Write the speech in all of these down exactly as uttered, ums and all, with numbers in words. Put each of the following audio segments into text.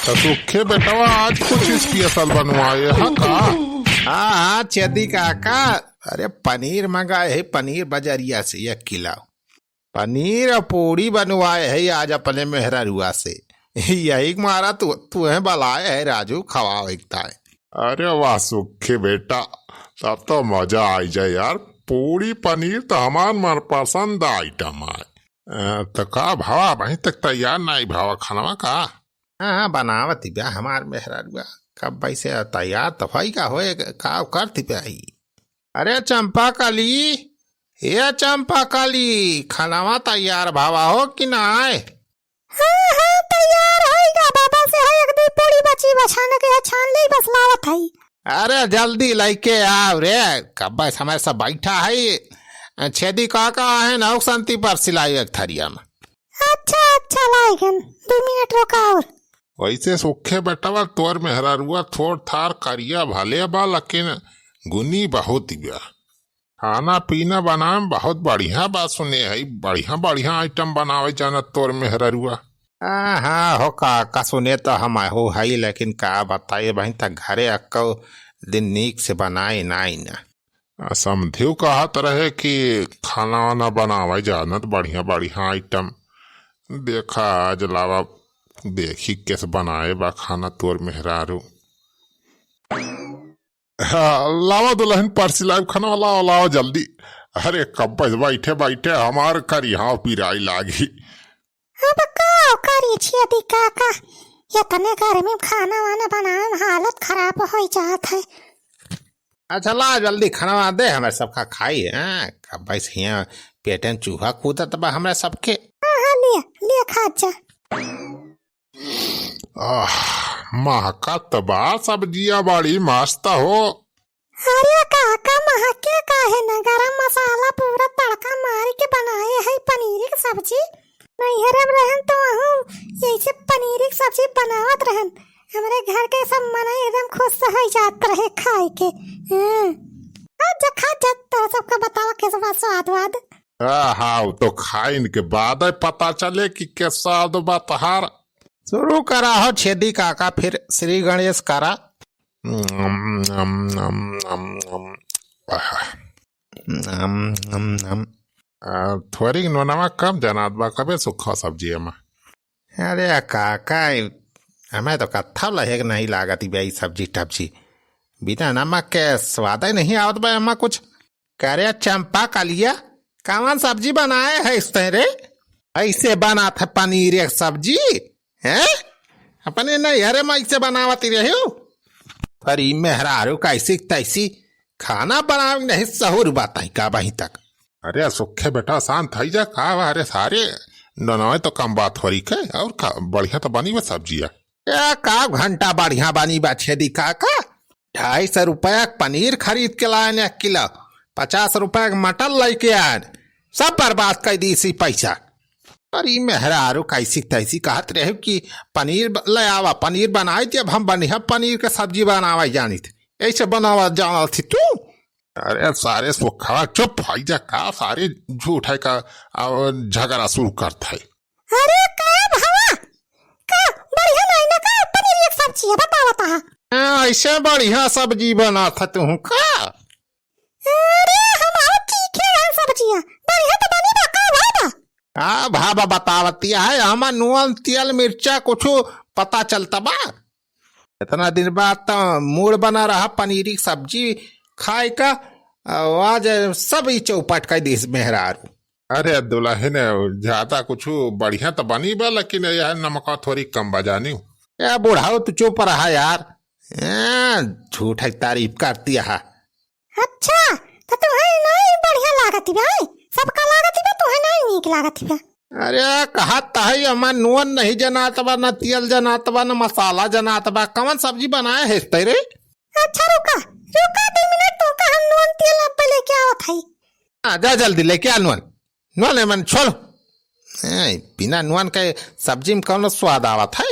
तो सुखे बेटवा, आज कुछ special बनवाए है का? हाँ, हाँ, छेदी काका, अरे पनीर मंगाए है, पनीर बजरिया से एक किलो। पनीर और पूड़ी बनवाए है आज अपने मेहररुआ से। यही के मारा तू, तुहे बलाए है राजू, खवावे के ताय। अरे वाह सुखे बेटा, तब तो मजा आई जाए यार। पूड़ी पनीर तो हमार मनपसंद item है। अ, तो का भावा, अबहीं तक तैयार नाई भावा खानवा का? हाँ, हाँ, बनावत ही बा हमार मेहररुआ। कब वैसे तैयार तो होई का होए, का करती बा ही? अरे चंपा कली, ए चंपा कली, खानवा तैयार भावा हो कि नाय? हाँ, हाँ, तैयार होई गा बाबा से, है एक दी पूड़ी बची बा छाने के, छान ले बस लावत है। अरे जल्दी लइके आओ रे, कब्बे समय सब बैठा है। छेदी काका है ना, शांति पर सिलाई एक थरिया में। अच्छा, अच्छा, लाइगन, दो मिनट रुका और। वैसे सुखे बेटवा, तोर मेहररुआ थोर थार करिया भले बा, लेकिन गुनी बहुत बा। खाना पीना बनावे में बहुत बढ़िया बा, सुने है, बढ़िया बढ़िया item बनावे जानत तोर मेहररुआ। आ, हाँ हो काका, सुने तो हम हो है, लेकिन का बताए, अबहीं तक घरे अक्को दिन नीक से बनाए नाई ना। आ, समधियो कहत रहे कि खाना वाना बनावे जानत बढ़िया बढ़िया item। देखा आज लावा, देखी कैसे बनाए बा खाना तोर मेहरारू। हाँ, लावा दुल्हन, परसी लाइब खाना, लावा, लावा जल्दी। अरे कब बस बैठे बैठे हमार करिहाव पिराई लागी। अब का करी छेदी काका, इतने गर्मी में खाना वाना बनावे में हालत खराब हो जात है। अच्छा ला जल्दी खाना दे, हमारे सबका खाई है। कब बस हियाँ पेटे में चूहा कूदत बा हमारे सबके। हाँ, हाँ, लिया, लिया खा जा। आह, महकत बा सब्जिया, बड़ी मस्त हो। अरे काका, महके काहे न, गरम मसाला पूरा तड़का मार के बनाए है पनीर की सब्जी। नैहरे में रहन तो वहूँ यैसे पनीर की सब्जी बनावत रहन, हमरे घर के सब मनई एकदम खुश हो जात रहे खाए के। हाँ। खा जा, खा जा, तोरा सबका बतावा कैसे बा स्वाद वाद। हाँ, हाँ, वो तो खाइन के बाद ही पता चले कि कैसा स्वाद बा तोहार। शुरू करा हो छेदी काका, फिर श्री गणेश करा। नम, नम, नम, नम, नम। आहा। नम, नम, नम। आ, थोड़ी नोनवा कम जनात बा, कबे सुखा सब्जी एमा। अरे काका, हमें तो कत्था लहेक नहीं लागत बा ई सब्जी टब्जी। बिना नमक के स्वाद ही नहीं आवत बा एमा कुछ। करे चंपा कलिया, कवन सब्जी बनाए है इस तैं रे? ऐसे बनात है पनीर एक सब्जी, हैं? अपने नैहरे में ऐसे बनावत रही हो? पर ई मेहरारू कैसी तैसी खाना बनावे नहीं सहूर बात है का अबहीं तक। अरे सुखे बेटा, शांत है जा, का बा? अरे सारे ननवे तो कम बात हो रही है, और का बढ़िया तो बनी बा सब्जिया। ए, का घंटा बढ़िया बनी बा छेदी काका? ढाई सौ रुपया के पनीर खरीद के लायन एक किलो, पचास रुपया के मटन लेके आयन, सब बर्बाद कर दी इसी पैसा। और ई मेहरारू कैसी तैसी कहत रहे कि पनीर ब-, ले आवा, पनीर बनाई दे, अब हम बढ़िया पनीर के सब्जी बनावा जानित, ऐसे बनावा जानत ही तू। अरे सारे सुखवा चुप हो जा का, सारे झूठ है का, और झगड़ा शुरू करत है। अरे का भवा, का बढ़िया नहीं ना का पनीर एक सब्जी है, बतावा ता। हाँ, ऐसे बढ़िया सब्जी बनात है तू का? अरे हमारा तीखे है सब्जिया, बढ़िया तो बनी बा का भावा? हाँ भावा बतावतिया है, हमार नून तेल मिर्चा कुछ पता चलता बा? इतना दिन बाद तो मूड बना रहा पनीरी की सब्जी खाए का, आ, आज सब ही चौपट कर दी इस मेहरारू। अरे दुल्हन, ज्यादा कुछ बढ़िया तो बनी बा, लेकिन यह नमका थोड़ी कम बा जानी। ए बुढ़ाऊ, तू चुप रहा यार। ए, झूठ है तारीफ करती है। अच्छा, तो तुम्हें नहीं बढ़िया लागत बा, हैं? सबका लागत बा, तुम्हें नहीं नीक लागत बा। अरे, कहत है हमार नून नहीं जनात बा, न तेल जनात बा, न मसाला जनात बा, कवन सब्जी बनाए है इस तैं रे? अच्छा, रुका, रुका, दो मिनट, तुमका हम नून तेल अब लेके आवत है। हाँ, जा जल्दी लेके आ नून। नून है मन छोड़। ए, बिना नून के सब्जी में कौन स्वाद आवत है?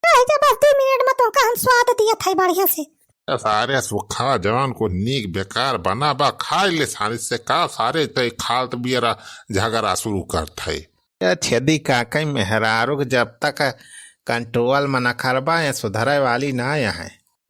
रह जा, बस दो मिनट में तुमका हम स्वाद दियत है बढ़िया से। ए, सारे सुखा जवान को नीक बेकार बना बा, खाए ले सारे से का, सारे ते खालत बियरा झगड़ा शुरू करत है। ए, छेदी काका मेहरारू के जब तक कंट्रोल में नखरबा, ये सुधरे वाली ना है।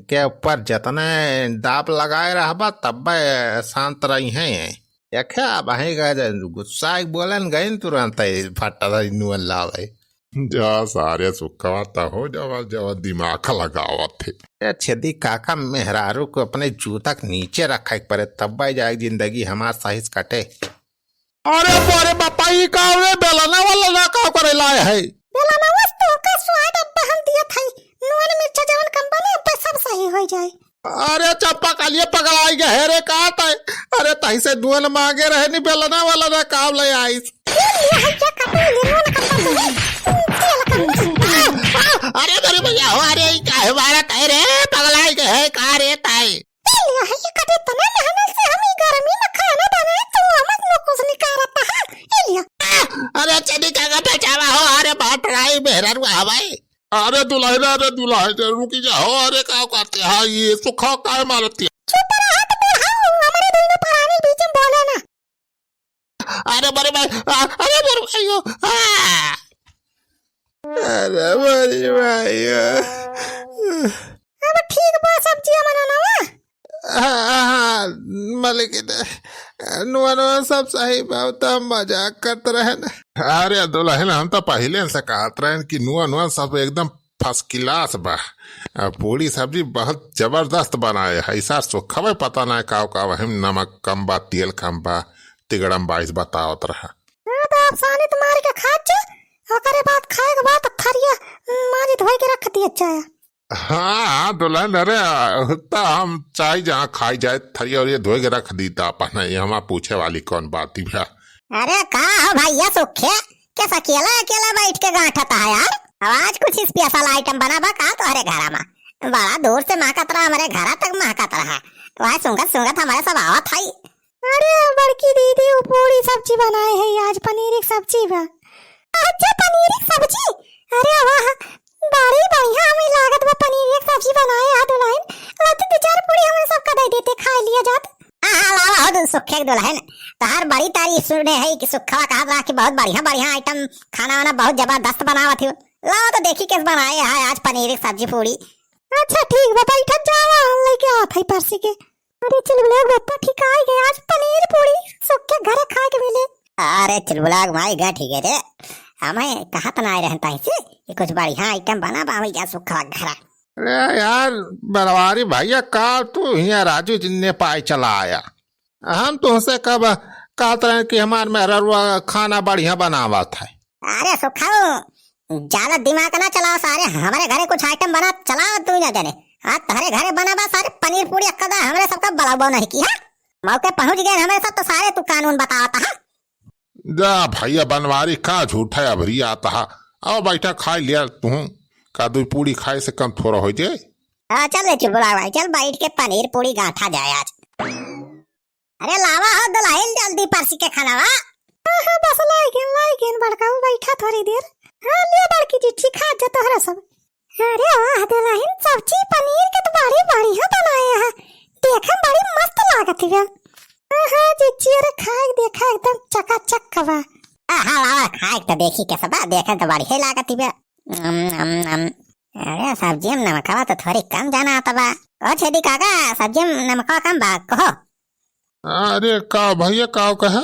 के ऊपर जतने दाब लगाए रहबा, तब्बे शांत रही हैं। देखे, अब अहीं का जे गुस्सा के बोलन गइन, तुरंत ही फटा नुअन लावे। जा सारे सुखवा त हो जावा, जावा दिमाग लगावत है। ए छेदी काका, मेहरारू को अपने जूता के नीचे रखे के पड़े, तब्बे जाए जिंदगी हमार सही से कटे। अरे बारे बापा, ई का रे, बेलना वाला ना का करे लाए है? बेलना वस्तु का स्वाद अब हम दिया था, नून मिर्चा जवन कम बने, अब सब सही हो जाए। अरे चंपा कालिया पगलाई गए है रे, का तय? अरे तही से दुअन मांगे रहे नी, बेलना वाला ना काम ले आइस। ये लिया है क्या कटोरी, नून कम बने, तेल कम बने। आ, आ, अरे मेरे भैया हो, अरे ई काहे मारत है रे, पगलाई गए है का रे तय? ए लिया है, ये कटे तने मेहनत से हम ई गर्मी में खाना बनाए, तू हमस में कुछ निकारत है। ए लिया। अरे चली काका बचावा हो, अरे बाप रे, मेहरारू हवाई। अरे दुल्हन, अरे दुल्हन, रुकी जा हो, अरे का करते हैं, ये सुखा काय मारती है? चुप रहा तो बुढ़ाऊ, हमारे दोनों परानी बीच में बोले ना। अरे बड़े भाई, आ, अरे बड़े भाई, आ। अरे बड़े भाई, आ। अब ठीक बा सब्जिया बनाना बा? हाँ, हाँ, मलिकिन, नुआ, नुआ सब सही बा, त हम मजाक करत रहन। अरे दुल्हन, हम त पहिले से कहत रहन कि नुआ, नुआ सब एकदम first class बा। आ, पूड़ी सब्जी बहुत जबरदस्त बनाए है। ई सार सुखवे पता ना का, का वही में नमक कम बा, तेल कम बा, तिगड़म बाइस बतावत रहा। हाँ, तो आप सानी तो मार के खा जा, ओकरे बाद खाए के बाद थरिया, उम, माजी धोए के रख दिए जाए। हाँ, हाँ, दुल्हन, अरे, आ, त हम चाहे जहाँ खाई जाए, थरिया और ये धोए के रख दी, त अपन है, ये हमार पूछे वाली कौन बात ही भा? अरे, का हो भैया सुखे, कैसे अकेला, अकेला बैठ के गांठत है यार? आज कुछ special item बना बा का तोहरे घरा में? बड़ा दूर से महकत रहा, हमारे घरा तक महकत रहा। वह सूंघत, सूंघत हमारे सब आवत है। अरे, बड़की दीदी, वो पूड़ी सब्जी बनाए है आज, पनीर की सब्जी बा। अच्छा, पनीर की सब्जी? अरे वाह, बड़ी बढ़िया हमें लागत बा, पनीर की सब्जी बनाए है दुल्हन। ला तो दो चार पूड़ी हमरे सबका दे देते, खा लिया जात। हाँ, हाँ, लावा हो दु-, सुखे के दुल्हन। तोहार बड़ी तारीफ सुने है कि सुखवा कहत रहा कि बहुत बढ़िया, बढ़िया item, खाना वाना बहुत जबरदस्त बनावत हो। लावा तो देखी कैसे बनाए है आज पनीर की सब्जी पूड़ी। अच्छा, ठीक बा, बैठत जावा, हम लेके आवत है परसी के। अरे चुलबुला बप्पा, ठीक आइ गए, आज पनीर पूड़ी सबके घरे खाए के मिले। अरे चुलबुला माई गा, ठीक है रे, हमें कहत ना आए रहन ताई से कि कुछ बढ़िया item बना बा, हमें जा सुखवा घरा। अरे यार, बनवारी भैया, का तू हियाँ राजू जी ने पाए चला आया? हम तुमसे कब कहत रहे कि हमार मेहररुआ खाना बढ़िया बनावत है? अरे सुखाऊ, ज्यादा दिमाग ना चलाओ सारे, हमरे घरे कुछ item बना चलाओ तू ना जाने। आज तोहरे घरे बना बा सारे पनीर पूड़ी, अक्का दा हमरे सबका बलाबो नहीं की है। मौके पहुंच गए हमरे सब तो सारे तू कानून बतावत है। जा भैया बनवारी, का झूठा अभरी आता है। आओ बैठा, खाई लिया तू, का दो पूड़ी खाए से कम थोड़ा हो जाए? हाँ चल रे चुलबुला भाई, चल बैठ के पनीर पूड़ी गांठा जाए आज। अरे लावा हो दुल्हन जल्दी परसी के खानावा। हाँ, हाँ, बस लाई गेन, लाई गेन बड़का, वो बैठा थोड़ी देर। हाँ, लिया बड़की जी, ठीक है, जा तोहरा सब। अरे वाह दुल्हन, सब्जी पनीर के तो बड़ी बढ़िया बनाए है, देखे में बड़ी मस्त लागत है। हाँ, हाँ, जी, जी, अरे खाए के देखा एकदम चकाचक बा। हाँ, हाँ, लावा खाए के तो देखी के सब, देखे तो बढ़िया लागत है। अम, अम, अम। अरे सब्जी में नमकवा तो थोड़ी कम जाना आता बा। ओ छेदी काका, सब्जी में नमकवा कम बा, कहो। अरे का भैया, का कहा?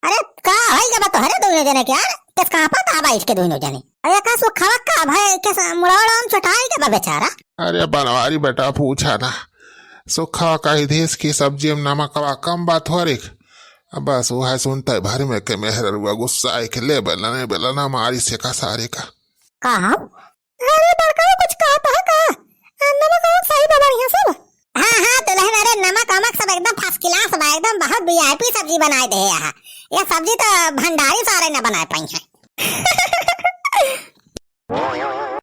अरे का होई गवा तोहरे दोनों जने के यार? किस कहाँ पर था बैठ के दोनों जने? अरे का सुखवा का भाई, किस मुड़ौड़ा में चटाई के बा बेचारा? अरे बनवारी बेटा, पूछा ना। सुखवा कही देश की सब्जी में नमकवा कम बा थोड़िक। अब बस वो है सुनते भर में के मेहररुआ गुस्सा आए के ले बेला, नहीं बेला ना मारी से का सारे का। का हम? अरे बड़का कुछ कहत है का? आ, नमक वमक सही बा बढ़िया सब? हाँ, हाँ, दुल्हन, अरे नमक वमक सब एकदम first class बा, एकदम बहुत V I P सब्जी बनाए दे है यहाँ। ये सब्जी तो भंडारी सारे न बनाए पाई हैं।